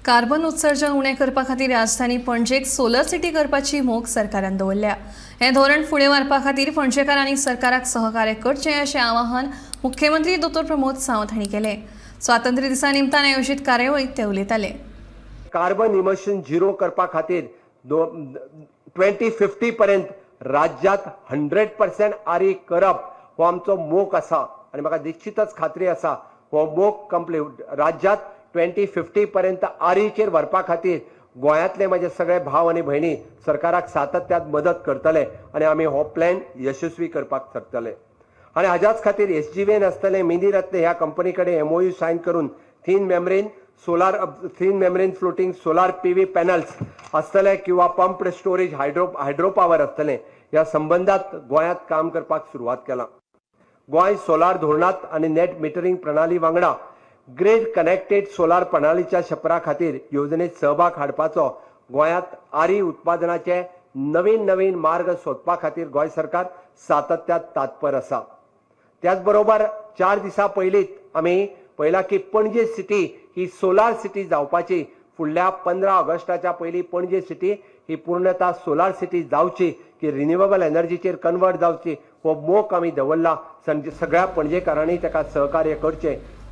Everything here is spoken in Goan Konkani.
कार्बन उत्सर्जन उणें करपा खातीर राजधानी पणजेक सोलर सिटी करपाची मोख सरकारान दवरल्या. हें धोरण फुडें व्हरपा खातीर पणजेकारांनी सरकाराक सहकार्य करचें अशें आवाहन मुख्यमंत्री दोतोर प्रमोद सावंत हांणी केलें. स्वातंत्र्य दिसा निमतान आयोजीत कार्यावळींत ते उलयताले. कार्बन इमिशन झिरो करपा खातीर 2050 पर्यंत राज्यात 100% आरी करप हो आमचो मोख आसा आनी म्हाका निश्चितच खात्री आसा, हो मोख कंप्लीट राज्यात 2050 पर्यंत आरीचेर व्हरपा खातीर गोंयांतले म्हजे सगळे भाव आनी भयणी सरकाराक सातत्यात मदत करतले आनी आमी हो प्लॅन यशस्वी करपाक शकतले. आनी हाज्याच खातीर एसजीव्हीएन आसतलें, मिनी रत्न ह्या कंपनी कडेन एमओयू सायन करून thin membrane floating solar PV panels आसतले किंवा pumped storage hydro power आसतलें, ह्या संबंदात गोंयांत काम करपाक सुरवात केलां. गोंय सोलार धोरणात आनी नेट मिटरींग प्रणाली वांगडा ग्रीड कनेक्टेड सोलार प्रणालीच्या शपरा खातीर येवजणेत सहभाग हाडपाचो, गोंयांत आरी उत्पादनाचे नवीन नवीन मार्ग सोदपा खातीर गोंय सरकार सातत्यात तात्पर आसा. त्याच बरोबर 4 दिसां पयलींच आमी पळयलां की पणजे सिटी ही सोलार सिटी जावपाची. फुडल्या 15 ऑगस्टाच्या पयलीं पणजे सिटी ही पूर्णता सोलार सिटी जावची की रिन्युएबल एनर्जीचेर कन्वर्ट जावची हो मोख आमी दवरला. सगळ्या पणजेकारांनी ताका सहकार्य करचें.